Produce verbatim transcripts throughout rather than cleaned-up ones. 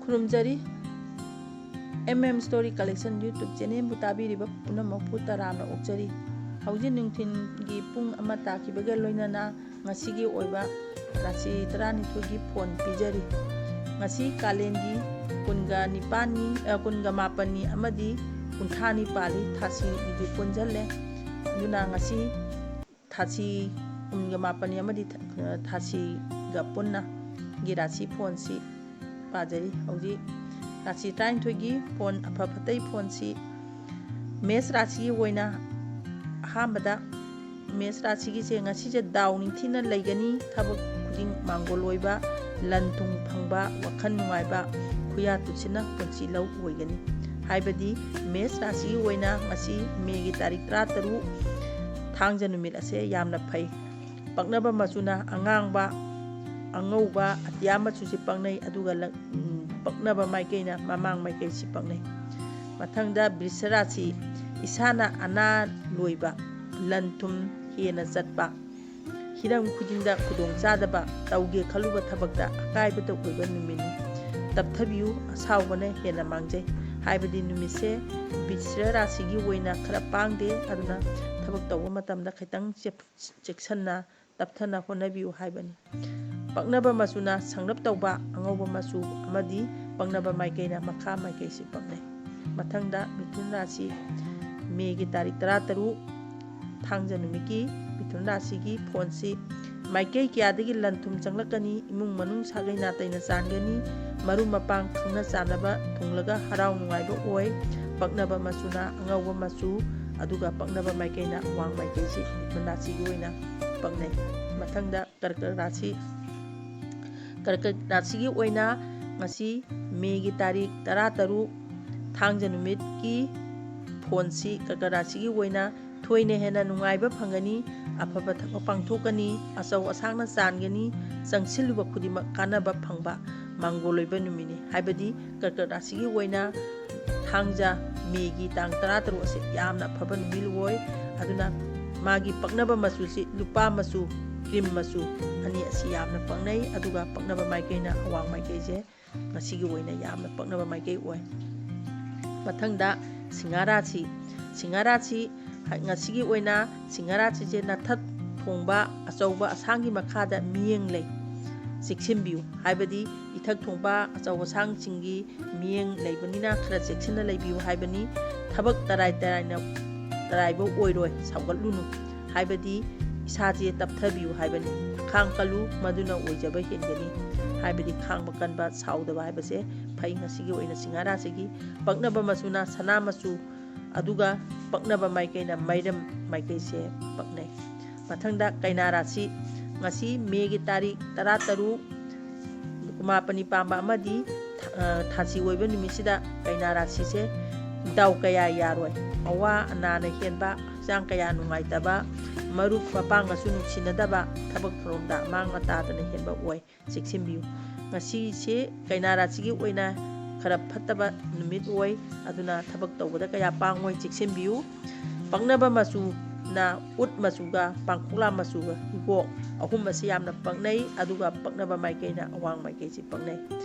ꯈꯨꯔꯨꯝꯖꯔꯤ꯫ M M Story Collection YouTube channelꯕꯨ ꯇꯥꯕꯤꯔꯤꯕ ꯄꯨꯝꯅꯃꯛꯄꯨ ꯇꯔꯥꯝꯅ ꯑꯣꯛꯆꯔꯤ꯫ ꯍꯧꯖꯤꯛ ꯅꯨꯡꯊꯤꯜꯒꯤ ꯄꯨꯡ ꯑꯃ ꯇꯥꯈꯤꯕꯒ ꯂꯣꯏꯅꯅ ꯉꯁꯤꯒꯤ ꯑꯣꯏꯕ ꯔꯥꯁꯤ ꯇꯔꯥꯅꯤꯊꯣꯏꯒꯤ ꯐꯣꯟ ꯄꯤꯖꯔꯤ꯫ ꯉꯁꯤ ꯀꯥꯂꯦꯟꯒꯤ ꯀꯨꯟꯒ ꯅꯤꯄꯥꯟꯅꯤ, ꯑ, ꯀꯨꯟꯒ ꯃꯥꯄꯟꯅꯤ ꯑꯃꯗꯤ ꯀꯨꯟꯊ꯭ꯔꯥꯅꯤ ꯄꯥꯜꯂꯤ ꯊꯥꯁꯤꯒꯤꯗꯤ ꯄꯨꯟꯁꯤꯜꯂꯦ꯫ ꯑꯗꯨꯅ ꯉꯁꯤ ꯊꯥꯁꯤ ꯀꯨꯟꯒ ꯃꯥꯄꯟꯅꯤ ꯑꯃꯗꯤ ꯊ-, ꯊꯥꯁꯤꯒ ꯄꯨꯟꯅ ꯒꯤ ꯔꯥꯁꯤ ꯐꯣꯟꯁꯤ ꯄꯥꯖꯔꯤ꯫ ꯍꯧꯖꯤꯛ ꯔꯥꯁꯤ ꯇꯔꯥꯅꯤꯊꯣꯏꯒꯤ ꯐꯣꯟ, ꯑꯐ ꯐꯠꯇꯩ ꯐꯣꯟꯁꯤ ꯃꯦꯁ ꯔꯥꯁꯤꯒꯤ ꯑꯣꯏꯅ ꯑꯍꯥꯟꯕꯗ ꯃꯦꯁ ꯔꯥꯁꯤꯒꯤꯁꯦ ꯉꯁꯤꯁꯦ ꯗꯥꯎ ꯅꯤꯡꯊꯤꯅ ꯂꯩꯒꯅꯤ, ꯊꯕꯛ ꯈꯨꯗꯤꯡ ꯃꯥꯡꯒꯣꯜ ꯑꯣꯏꯕ, ꯂꯟ ꯊꯨꯝ ꯐꯪꯕ, ꯋꯥꯈꯜ ꯅꯨꯡꯉꯥꯏꯕ, ꯈꯨꯌꯥ ꯇꯨꯁꯤꯟꯅ ꯄꯨꯟꯁꯤ ꯂꯧ ꯑꯣꯏꯒꯅꯤ꯫ ꯍꯥꯏꯕꯗꯤ ꯃꯦꯁ ꯔꯥꯁꯤꯒꯤ ꯑꯣꯏꯅ ꯉꯁꯤ ꯃꯦꯒꯤ ꯇꯥꯔꯤꯛ ꯇꯔꯥꯇꯔꯨꯛ ꯊꯥꯡꯖ ꯅꯨꯃꯤꯠ ꯑꯁꯦ ꯌꯥꯝꯅ ꯐꯩ꯫ ꯄꯛꯅꯕ ꯃꯆꯨꯅ ꯑꯉꯥꯡꯕ, ꯑꯉꯧꯕ, ꯑꯇꯤꯌꯥ ꯃꯆꯨꯁꯤ ꯄꯛꯅꯩ, ꯑꯗꯨꯒ ꯂꯪ-, ꯎꯝ, ꯄꯛꯅꯕ ꯃꯥꯏꯀꯩꯅ ꯃꯃꯥꯡ ꯃꯥꯏꯀꯩꯁꯤ ꯄꯛꯅꯩ꯫ ꯃꯊꯪꯗ ꯕ꯭ꯔꯤꯁ ꯔꯥꯁꯤ, ꯏꯁꯥꯅ ꯑꯅꯥ ꯂꯣꯏꯕ, ꯂꯟ ꯊꯨꯝ ꯍꯦꯟꯅ ꯆꯠꯄ, ꯍꯤꯔꯝ ꯈꯨꯗꯤꯡꯗ ꯈꯨꯗꯣꯡꯆꯥꯗꯕ, ꯇꯧꯒꯦ ꯈꯜꯂꯨꯕ ꯊꯕꯛꯇ ꯑꯀꯥꯏꯕꯇ ꯑꯣꯏꯕ ꯅꯨꯃꯤꯠꯅꯤ꯫ ꯇꯞꯊꯕꯤꯌꯨ, ꯑꯁꯥꯎꯕꯅ ꯍꯦꯟꯅ ꯃꯥꯡꯖꯩ꯫ ꯍꯥꯏꯕꯗꯤ ꯅꯨꯃꯤꯠꯁꯦ ꯕ꯭ꯔꯤꯁ ꯔꯥꯁꯤꯒꯤ ꯑꯣꯏꯅ ꯈꯔ ꯄꯥꯡꯗꯦ, ꯑꯗꯨꯅ ꯊꯕꯛ ꯇꯧꯕ ꯃꯇꯝꯗ ꯈꯤꯇꯪ ꯆꯦꯞ-, ꯆꯦꯛꯁꯤꯟꯅ ꯇꯞꯊꯅ ꯍꯣꯠꯅꯕꯤꯌꯨ ꯍꯥꯏꯕꯅꯤ꯫ ꯄꯛꯅꯕ ꯃꯆꯨꯅ ꯁꯪꯂꯞ ꯇꯧꯕ ꯑꯉꯧꯕ ꯃꯆꯨ ꯑꯃꯗꯤ ꯄꯛꯅꯕ ꯃꯥꯏꯀꯩꯅ ꯃꯈꯥ ꯃꯥꯏꯀꯩꯁꯤ ꯄꯛꯅꯩ꯫ ꯃꯊꯪꯗ ꯃꯤꯊꯨꯟ ꯔꯥꯁꯤ, ꯃꯦꯒꯤ ꯇꯥꯔꯤꯛ ꯇꯔꯥꯇꯔꯨꯛ ꯊꯥꯡꯖ ꯅꯨꯃꯤꯠꯀꯤ ꯃꯤꯊꯨꯟ ꯔꯥꯁꯤꯒꯤ ꯐꯣꯟꯁꯤ ꯃꯥꯏꯀꯩ ꯀꯌꯥꯗꯒꯤ ꯂꯟ ꯊꯨꯝ ꯆꯪꯂꯛꯀꯅꯤ, ꯏꯃꯨꯡ ꯃꯅꯨꯡ ꯁꯥꯒꯩ ꯅꯥꯇꯩꯅ ꯆꯥꯟꯒꯅꯤ, ꯃꯔꯨꯞ ꯃꯄꯥꯡ ꯈꯪꯅ ꯆꯥꯟꯅꯕ ꯊꯨꯡꯂꯒ ꯍꯔꯥꯎ ꯅꯨꯡꯉꯥꯏꯕ ꯑꯣꯏ꯫ ꯄꯛꯅꯕ ꯃꯆꯨꯅ ꯑꯉꯧꯕ ꯃꯆꯨ, ꯑꯗꯨꯒ ꯄꯛꯅꯕ ꯃꯥꯏꯀꯩꯅ ꯑꯋꯥꯡ ꯃꯥꯏꯀꯩꯁꯤ ꯃꯤꯊꯨꯟ ꯔꯥꯁꯤꯒꯤ ꯑꯣꯏꯅ ꯄꯛꯅꯩ꯫ ꯃꯊꯪꯗ ꯀꯔꯀꯠ ꯔꯥꯁꯤ꯫ ꯀꯔꯀꯠ ꯔꯥꯁꯤꯒꯤ ꯑꯣꯏꯅ ꯉꯁꯤ ꯃꯦꯒꯤ ꯇꯥꯔꯤꯛ ꯇꯔꯥꯇꯔꯨꯛ ꯊꯥꯡꯖ ꯅꯨꯃꯤꯠꯀꯤ ꯐꯣꯟꯁꯤ ꯀꯔꯀꯠ ꯔꯥꯁꯤꯒꯤ ꯑꯣꯏꯅ ꯊꯣꯏꯅ ꯍꯦꯟꯅ ꯅꯨꯡꯉꯥꯏꯕ ꯐꯪꯒꯅꯤ, ꯑꯐꯕ ꯊꯕꯛ ꯄꯥꯡꯊꯣꯛꯀꯅꯤ, ꯑꯆꯧ ꯑꯁꯥꯡꯅ ꯆꯥꯟꯒꯅꯤ, ꯆꯪꯁꯤꯜꯂꯨꯕ ꯈꯨꯗꯤꯡꯃꯛ ꯀꯥꯟꯅꯕ ꯐꯪꯕ ꯃꯥꯡꯒꯣꯜ ꯑꯣꯏꯕ ꯅꯨꯃꯤꯠꯅꯤ꯫ ꯍꯥꯏꯕꯗꯤ ꯀꯔꯀꯠ ꯔꯥꯁꯤꯒꯤ ꯑꯣꯏꯅ ꯊꯥꯡꯖ ꯃꯦꯒꯤ ꯇꯥꯡ ꯇꯔꯥꯇꯔꯨꯛ ꯑꯁꯤ ꯌꯥꯝꯅ ꯑꯐꯕ ꯅꯨꯃꯤꯠ ꯑꯣꯏ꯫ ꯑꯗꯨꯅ ꯃꯥꯒꯤ ꯄꯛꯅꯕ ꯃꯆꯨꯁꯤ ꯂꯨꯄꯥ ꯃꯆꯨ, ꯀ꯭ꯔꯤꯝ ꯃꯆꯨ ꯑꯅꯤ ꯑꯁꯤ ꯌꯥꯝꯅ ꯄꯛꯅꯩ꯫ ꯑꯗꯨꯒ ꯄꯛꯅꯕ ꯃꯥꯏꯀꯩꯅ ꯑꯋꯥꯡ ꯃꯥꯏꯀꯩꯁꯦ ꯉꯁꯤꯒꯤ ꯑꯣꯏꯅ ꯌꯥꯝꯅ ꯄꯛꯅꯕ ꯃꯥꯏꯀꯩ ꯑꯣꯏ꯫ ꯃꯊꯪꯗ ꯁꯤꯡꯍꯥ ꯔꯥꯁꯤ꯫ ꯁꯤꯡꯍꯥ ꯔꯥꯁꯤ ꯉꯁꯤꯒꯤ ꯑꯣꯏꯅ ꯁꯤꯡꯍꯥ ꯔꯥꯁꯤꯁꯦ ꯅꯊꯛ ꯊꯣꯡꯕ ꯑꯆꯧꯕ ꯑꯁꯥꯡꯒꯤ ꯃꯈꯥꯗ ꯃꯤꯠꯌꯦꯡ ꯂꯩ꯫ ꯆꯦꯛꯁꯤꯟꯕꯤꯌꯨ, ꯍꯥꯏꯕꯗꯤ ꯏꯊꯛ ꯊꯣꯡꯕ ꯑꯆꯧ ꯑꯁꯥꯡꯁꯤꯡꯒꯤ ꯃꯤꯠꯌꯦꯡ ꯂꯩꯕꯅꯤꯅ ꯈꯔ ꯆꯦꯛꯁꯤꯟꯅ ꯂꯩꯕꯤꯌꯨ ꯍꯥꯏꯕꯅꯤ꯫ ꯊꯕꯛ ꯇꯔꯥꯏ ꯇꯔꯥꯏꯅ ꯇꯔꯥꯏꯕ ꯑꯣꯏꯔꯣꯏ, ꯁꯥꯎꯒꯠꯂꯨꯅꯨ, ꯍꯥꯏꯕꯗꯤ ꯏꯁꯥꯁꯦ ꯇꯞꯊꯕꯤꯌꯨ ꯍꯥꯏꯕꯅꯤ꯫ ꯈꯥꯡ ꯀꯜꯂꯨ, ꯃꯗꯨꯅ ꯑꯣꯏꯖꯕ ꯍꯦꯟꯒꯅꯤ, ꯍꯥꯏꯕꯗꯤ ꯈꯥꯡꯕ ꯀꯟꯕ, ꯁꯥꯎꯗꯕ ꯍꯥꯏꯕꯁꯦ ꯐꯩ꯫ ꯉꯁꯤꯒꯤ ꯑꯣꯏꯅ ꯁꯤꯡꯍꯥ ꯔꯥꯁꯤꯒꯤ ꯄꯛꯅꯕ ꯃꯆꯨꯅ ꯁꯅꯥ ꯃꯆꯨ, ꯑꯗꯨꯒ ꯄꯛꯅꯕ ꯃꯥꯏꯀꯩꯅ ꯃꯩꯔꯝ ꯃꯥꯏꯀꯩꯁꯦ ꯄꯛꯅꯩ꯫ ꯃꯊꯪꯗ ꯀꯩꯅꯥ ꯔꯥꯁꯤ꯫ ꯉꯁꯤ ꯃꯦꯒꯤ ꯇꯥꯔꯤꯛ ꯇꯔꯥꯇꯔꯨꯛ, ꯀꯨꯃꯥꯄꯅꯤ ꯄꯥꯟꯕ ꯑꯃꯗꯤ ꯊꯥ-, ꯑ, ꯊꯥꯁꯤ ꯑꯣꯏꯕ ꯅꯨꯃꯤꯠꯁꯤꯗ ꯀꯩꯅꯥ ꯔꯥꯁꯤꯁꯦ ꯗꯥꯎ ꯀꯌꯥ ꯌꯥꯔꯣꯏ꯫ ꯑꯋꯥ ꯑꯅꯥꯅ ꯍꯦꯟꯕ, ꯍꯛꯆꯥꯡ ꯀꯌꯥ ꯅꯨꯡꯉꯥꯏꯇꯕ, ꯃꯔꯨꯞ ꯃꯄꯥꯡꯒꯁꯨ ꯅꯨꯡꯁꯤꯅꯗꯕ, ꯊꯕꯛ ꯊꯧꯔꯝꯗ ꯑꯃꯥꯡ ꯑꯇꯥꯗꯅ ꯍꯦꯟꯕ ꯑꯣꯏ꯫ ꯆꯦꯛꯁꯤꯟꯕꯤꯌꯨ꯫ ꯉꯁꯤꯁꯦ ꯀꯩꯅꯥ ꯔꯥꯁꯤꯒꯤ ꯑꯣꯏꯅ ꯈꯔ ꯐꯠꯇꯕ ꯅꯨꯃꯤꯠ ꯑꯣꯏ, ꯑꯗꯨꯅ ꯊꯕꯛ ꯇꯧꯕꯗ ꯀꯌꯥ ꯄꯥꯡꯉꯣꯏ, ꯆꯦꯛꯁꯤꯟꯕꯤꯌꯨ꯫ ꯄꯛꯅꯕ ꯃꯆꯨꯅ ꯎꯠ ꯃꯆꯨꯒ ꯄꯥꯡꯈꯣꯛꯂꯥ ꯃꯆꯨꯒ ꯍꯤꯒꯣꯛ ꯑꯍꯨꯝ ꯑꯁꯤ ꯌꯥꯝꯅ ꯄꯛꯅꯩ, ꯑꯗꯨꯒ ꯄꯛꯅꯕ ꯃꯥꯏꯀꯩꯅ ꯑꯋꯥꯡ ꯃꯥꯏꯀꯩꯁꯤ ꯄꯛꯅꯩ꯫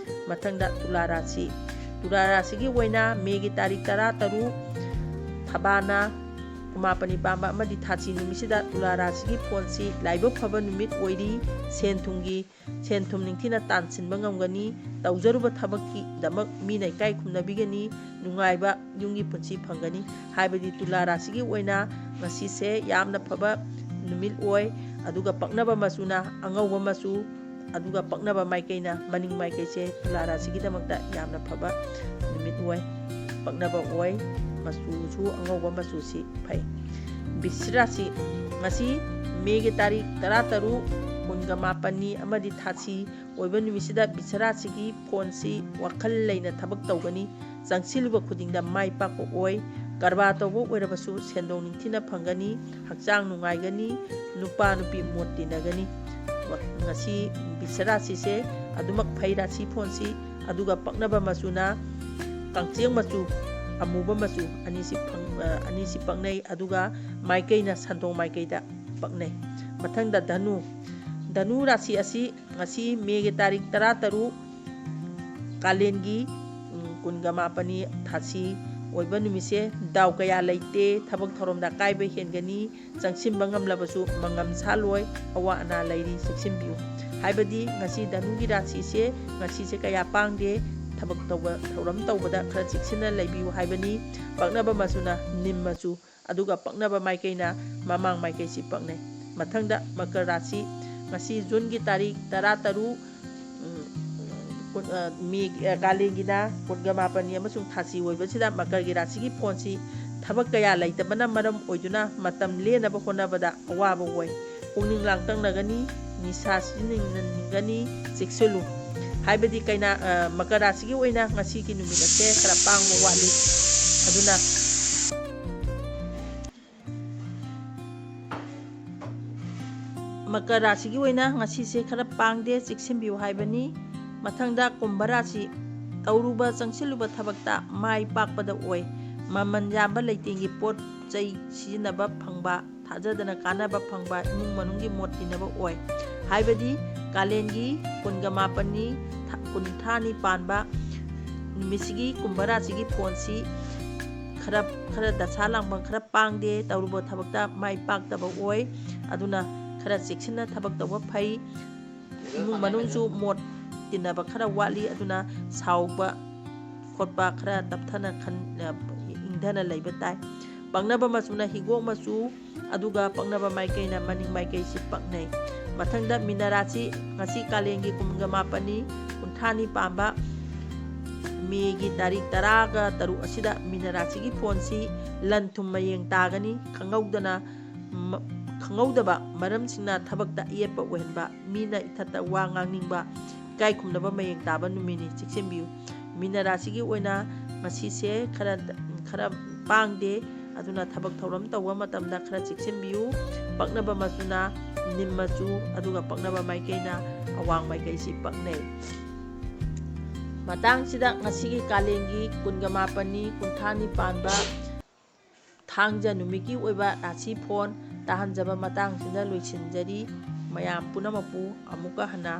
ꯃꯊꯪꯗ ꯇꯨꯂꯥ ꯔꯥꯁꯤ꯫ ꯇꯨꯂꯥ ꯔꯥꯁꯤꯒꯤ ꯑꯣꯏꯅ ꯃꯦꯒꯤ ꯇꯥꯔꯤꯛ ꯇꯔꯥꯇꯔꯨꯛ, ꯊꯕꯥꯅ ꯀꯨꯃꯥꯄꯅꯤ ꯄꯥꯟꯕ ꯑꯃꯗꯤ ꯊꯥꯁꯤ ꯅꯨꯃꯤꯠꯁꯤꯗ ꯇꯨꯂꯥ ꯔꯥꯁꯤꯒꯤ ꯐꯣꯟꯁꯤ ꯂꯥꯏꯕꯛ ꯐꯕ ꯅꯨꯃꯤꯠ ꯑꯣꯏꯔꯤ꯫ ꯁꯦꯟ ꯊꯨꯝꯒꯤ, ꯁꯦꯟ ꯊꯨꯝ ꯅꯤꯡꯊꯤꯅ ꯇꯥꯟꯁꯤꯟꯕ ꯉꯝꯒꯅꯤ꯫ ꯇꯧꯖꯔꯨꯕ ꯊꯕꯛꯀꯤꯗꯃꯛ ꯃꯤꯅ ꯏꯀꯥꯏ ꯈꯨꯝꯅꯕꯤꯒꯅꯤ꯫ ꯅꯨꯡꯉꯥꯏꯕ ꯌꯨꯝꯒꯤ ꯄꯨꯟꯁꯤ ꯐꯪꯒꯅꯤ꯫ ꯍꯥꯏꯕꯗꯤ ꯇꯨꯂꯥ ꯔꯥꯁꯤꯒꯤ ꯑꯣꯏꯅ ꯉꯁꯤꯁꯦ ꯌꯥꯝꯅ ꯐꯕ ꯅꯨꯃꯤꯠ ꯑꯣꯏ꯫ ꯑꯗꯨꯒ ꯄꯛꯅꯕ ꯃꯆꯨꯅ ꯑꯉꯧꯕ ꯃꯆꯨ, ꯑꯗꯨꯒ ꯄꯛꯅꯕ ꯃꯥꯏꯀꯩꯅ ꯃꯅꯤꯡ ꯃꯥꯏꯀꯩꯁꯦ ꯇꯨꯂꯥ ꯔꯥꯁꯤꯒꯤꯗꯃꯛꯇ ꯌꯥꯝꯅ ꯐꯕ ꯅꯨꯃꯤꯠ ꯑꯣꯏ, ꯄꯛꯅꯕ ꯑꯣꯏ꯫ ꯃꯆꯨꯁꯨ ꯑꯉꯧꯕ ꯃꯆꯨꯁꯤ ꯐꯩ꯫ ꯕꯤꯁ ꯔꯥꯁꯤ꯫ ꯉꯁꯤ ꯃꯦꯒꯤ ꯇꯥꯔꯤꯛ ꯇꯔꯥꯇꯔꯨꯛ, ꯀꯨꯟꯒ ꯃꯥꯄꯟꯅꯤ ꯑꯃꯗꯤ ꯊꯥꯁꯤ ꯑꯣꯏꯕ ꯅꯨꯃꯤꯠꯁꯤꯗ ꯕꯤꯁ ꯔꯥꯁꯤꯒꯤ ꯐꯣꯟꯁꯤ ꯋꯥꯈꯜ ꯂꯩꯅ ꯊꯕꯛ ꯇꯧꯒꯅꯤ꯫ ꯆꯪꯁꯤꯜꯂꯨꯕ ꯈꯨꯗꯤꯡꯗ ꯃꯥꯏ ꯄꯥꯛꯄ ꯑꯣꯏ꯫ ꯀꯔꯕꯥꯔ ꯇꯧꯕ ꯑꯣꯏꯔꯕꯁꯨ ꯁꯦꯟꯗꯣꯡ ꯅꯤꯡꯊꯤꯅ ꯐꯪꯒꯅꯤ꯫ ꯍꯛꯆꯥꯡ ꯅꯨꯡꯉꯥꯏꯒꯅꯤ꯫ ꯅꯨꯄꯥ ꯅꯨꯄꯤ ꯃꯣꯠ ꯇꯤꯟꯅꯒꯅꯤ꯫ ꯉꯁꯤ ꯕꯤꯁ ꯔꯥꯁꯤꯁꯦ ꯑꯗꯨꯃꯛ ꯐꯩ ꯔꯥꯁꯤ ꯐꯣꯟꯁꯤ꯫ ꯑꯗꯨꯒ ꯄꯛꯅꯕ ꯃꯆꯨꯅ ꯀꯥꯡꯆꯦꯡ ꯃꯆꯨ, ꯑꯃꯨꯕ ꯃꯆꯨ ꯑꯅꯤꯁꯤ ꯐꯪ-, ꯑ, ꯑꯅꯤꯁꯤ ꯄꯛꯅꯩ꯫ ꯑꯗꯨꯒ ꯃꯥꯏꯀꯩꯅ ꯁꯟꯗꯣꯡ ꯃꯥꯏꯀꯩꯗ ꯄꯛꯅꯩ꯫ ꯃꯊꯪꯗ ꯙꯅꯨ꯫ ꯙꯅꯨ ꯔꯥꯁꯤ ꯑꯁꯤ ꯉꯁꯤ ꯃꯦꯒꯤ ꯇꯥꯔꯤꯛ ꯇꯔꯥꯇꯔꯨꯛ, ꯀꯥꯂꯦꯟꯒꯤ, ꯎꯝ, ꯀꯨꯟꯒ ꯃꯥꯄꯟꯅꯤ ꯊꯥꯁꯤ ꯑꯣꯏꯕ ꯅꯨꯃꯤꯠꯁꯦ ꯗꯥꯎ ꯀꯌꯥ ꯂꯩꯇꯦ, ꯊꯕꯛ ꯊꯧꯔꯝꯗ ꯑꯀꯥꯏꯕ ꯍꯦꯟꯒꯅꯤ, ꯆꯪꯁꯤꯟꯕ ꯉꯝꯂꯕꯁꯨ ꯃꯪꯉꯝ ꯁꯥꯠꯂꯣꯏ, ꯑꯋꯥ ꯑꯅꯥ ꯂꯩꯔꯤ, ꯆꯦꯛꯁꯤꯟꯕꯤꯌꯨ꯫ ꯍꯥꯏꯕꯗꯤ ꯉꯁꯤ ꯙꯅꯨꯒꯤ ꯔꯥꯁꯤꯁꯦ ꯉꯁꯤꯁꯦ ꯀꯌꯥ ꯄꯥꯡꯗꯦ, ꯊꯕꯛ ꯇꯧꯕ ꯊꯧꯔꯝ ꯇꯧꯕꯗ ꯈꯔ ꯆꯦꯛꯁꯤꯟꯅ ꯂꯩꯕꯤꯌꯨ ꯍꯥꯏꯕꯅꯤ꯫ ꯄꯛꯅꯕ ꯃꯆꯨꯅ ꯅꯤꯝ ꯃꯆꯨ, ꯑꯗꯨꯒ ꯄꯛꯅꯕ ꯃꯥꯏꯀꯩꯅ ꯃꯃꯥꯡ ꯃꯥꯏꯀꯩꯁꯤ ꯄꯛꯅꯩ꯫ ꯃꯊꯪꯗ ꯃꯀꯔ ꯔꯥꯁꯤ, ꯉꯁꯤ ꯖꯨꯟꯒꯤ ꯇꯥꯔꯤꯛ ꯇꯔꯥ ꯇꯔꯨꯛ, ꯎꯝ, ꯀꯨꯟ-, ꯑ, ꯃꯦ-, ꯑ, ꯀꯥꯂꯦꯟꯒꯤꯅ ꯀꯨꯟꯒ ꯃꯥꯄꯟꯅꯤ ꯑꯃꯁꯨꯡ ꯊꯥꯁꯤ ꯑꯣꯏꯕꯁꯤꯗ ꯃꯀꯔꯒꯤ ꯔꯥꯁꯤꯒꯤ ꯐꯣꯟꯁꯤ ꯊꯕꯛ ꯀꯌꯥ ꯂꯩꯇꯕꯅ ꯃꯔꯝ ꯑꯣꯏꯗꯨꯅ ꯃꯇꯝ ꯂꯦꯟꯅꯕ ꯍꯣꯠꯅꯕꯗ ꯑꯋꯥꯕ ꯑꯣꯏ꯫ ꯄꯨꯛꯅꯤꯡ ꯂꯥꯡꯇꯛꯅꯒꯅꯤ, ꯅꯤꯁꯥ ꯁꯤꯖꯤꯟꯅꯅꯤꯡꯒꯅꯤ, ꯆꯦꯛꯁꯤꯜꯂꯨ꯫ ꯍꯥꯏꯕꯗꯤ ꯀꯩꯅꯥ, ꯑ, ꯃꯀꯔ ꯔꯥꯁꯤꯒꯤ ꯑꯣꯏꯅ ꯉꯁꯤꯒꯤ ꯅꯨꯃꯤꯠ ꯑꯁꯦ ꯈꯔ ꯄꯥꯡꯕ ꯋꯥꯠꯂꯤ꯫ ꯑꯗꯨꯅ ꯃꯀꯔ ꯔꯥꯁꯤꯒꯤ ꯑꯣꯏꯅ ꯉꯁꯤꯁꯦ ꯈꯔ ꯄꯥꯡꯗꯦ, ꯆꯦꯛꯁꯤꯟꯕꯤꯌꯨ ꯍꯥꯏꯕꯅꯤ꯫ ꯃꯊꯪꯗ ꯀꯨꯝꯚ ꯔꯥꯁꯤ, ꯇꯧꯔꯨꯕ ꯆꯪꯁꯤꯜꯂꯨꯕ ꯊꯕꯛꯇ ꯃꯥꯏ ꯄꯥꯛꯄꯗ ꯑꯣꯏ꯫ ꯃꯃꯜ ꯌꯥꯝꯕ ꯂꯩꯇꯦꯡꯒꯤ ꯄꯣꯠ ꯆꯩ ꯁꯤꯖꯤꯟꯅꯕ ꯐꯪꯕ, ꯊꯥꯖꯗꯅ ꯀꯥꯟꯅꯕ ꯐꯪꯕ, ꯏꯃꯨꯡ ꯃꯅꯨꯡꯒꯤ ꯃꯣꯠ ꯇꯤꯟꯅꯕ ꯑꯣꯏ꯫ ꯍꯥꯏꯕꯗꯤ ꯀꯥꯂꯦꯟꯒꯤ ꯀꯨꯟꯒ ꯃꯥꯄꯟꯅꯤ, ꯊꯥ-, ꯀꯨꯟꯊ꯭ꯔꯥꯅꯤ ꯄꯥꯟꯕ ꯅꯨꯃꯤꯠꯁꯤꯒꯤ ꯀꯨꯝꯚ ꯔꯥꯁꯤꯒꯤ ꯐꯣꯟꯁꯤ ꯈꯔ, ꯈꯔ ꯗꯁꯥ ꯂꯥꯡꯕ ꯈꯔ ꯄꯥꯡꯗꯦ, ꯇꯧꯔꯨꯕ ꯊꯕꯛꯇ ꯃꯥꯏ ꯄꯥꯛꯇꯕ ꯑꯣꯏ꯫ ꯑꯗꯨꯅ ꯈꯔ ꯆꯦꯛꯁꯤꯟꯅ ꯊꯕꯛ ꯇꯧꯕ ꯐꯩ꯫ ꯏꯃꯨꯡ ꯃꯅꯨꯡꯁꯨ ꯃꯣꯠ ꯇꯤꯟꯅꯕ ꯈꯔ ꯋꯥꯠꯂꯤ, ꯑꯗꯨꯅ ꯁꯥꯎꯕ ꯈꯣꯠꯄ ꯈꯔ ꯇꯞꯊꯅ ꯈꯟ-, ꯏꯪꯊꯅ ꯂꯩꯕ ꯇꯥꯏ꯫ ꯄꯛꯅꯕ ꯃꯆꯨꯅ ꯍꯤꯒꯣꯛ ꯃꯆꯨ, ꯑꯗꯨꯒ ꯄꯛꯅꯕ ꯃꯥꯏꯀꯩꯅ ꯃꯅꯤꯡ ꯃꯥꯏꯀꯩꯁꯤ ꯄꯛꯅꯩ꯫ ꯃꯊꯪꯗ ꯃꯤꯅ ꯔꯥꯁꯤ, ꯉꯁꯤ ꯀꯥꯂꯦꯟꯒꯤ ꯀꯨꯟꯒ ꯃꯥꯄꯟꯅꯤ, ꯀꯨꯟꯊ꯭ꯔꯥꯅꯤ ꯄꯥꯟꯕ ꯃꯦꯒꯤ ꯇꯥꯔꯤꯛ ꯇꯔꯥꯒ ꯇꯔꯨꯛ ꯑꯁꯤꯗ ꯃꯤꯅ ꯔꯥꯁꯤꯒꯤ ꯐꯣꯟꯁꯤ ꯂꯟ ꯊꯨꯝ ꯃꯌꯦꯡ ꯇꯥꯒꯅꯤ꯫ ꯈꯪꯍꯧꯗꯅ ꯃ-, ꯈꯪꯍꯧꯗꯕ ꯃꯔꯝꯁꯤꯡꯅ ꯊꯕꯛꯇ ꯑꯌꯦꯠꯄ ꯑꯣꯏꯍꯟꯕ, ꯃꯤꯅ ꯏꯊꯠꯇ ꯋꯥ ꯉꯥꯡꯅꯤꯡꯕ, ꯏꯀꯥꯏ ꯈꯨꯝꯅꯕ ꯃꯌꯦꯡ ꯇꯥꯕ ꯅꯨꯃꯤꯠꯅꯤ, ꯆꯦꯛꯁꯤꯟꯕꯤꯌꯨ꯫ ꯃꯤꯅ ꯔꯥꯁꯤꯒꯤ ꯑꯣꯏꯅ ꯉꯁꯤꯁꯦ ꯈꯔ, ꯈꯔ ꯄꯥꯡꯗꯦ, ꯑꯗꯨꯅ ꯊꯕꯛ ꯊꯧꯔꯝ ꯇꯧꯕ ꯃꯇꯝꯗ ꯈꯔ ꯆꯦꯛꯁꯤꯟꯕꯤꯌꯨ꯫ ꯄꯛꯅꯕ ꯃꯆꯨꯅ ꯅꯤꯝ ꯃꯆꯨ, ꯑꯗꯨꯒ ꯄꯛꯅꯕ ꯃꯥꯏꯀꯩꯅ ꯑꯋꯥꯡ ꯃꯥꯏꯀꯩꯁꯤ ꯄꯛꯅꯩ꯫ ꯃꯇꯥꯡꯁꯤꯗ ꯉꯁꯤꯒꯤ ꯀꯥꯂꯦꯟꯒꯤ ꯀꯨꯟꯒ ꯃꯥꯄꯟꯅꯤ, ꯀꯨꯟꯊ꯭ꯔꯥꯅꯤ ꯄꯥꯟꯕ ꯊꯥꯡꯖ ꯅꯨꯃꯤꯠꯀꯤ ꯑꯣꯏꯕ ꯔꯥꯁꯤ ꯐꯣꯟ ꯇꯥꯍꯟꯖꯕ ꯃꯇꯥꯡꯁꯤꯗ ꯂꯣꯏꯁꯤꯟꯖꯔꯤ꯫ ꯃꯌꯥꯝ ꯄꯨꯝꯅꯃꯛꯄꯨ ꯑꯃꯨꯛꯀ ꯍꯟꯅ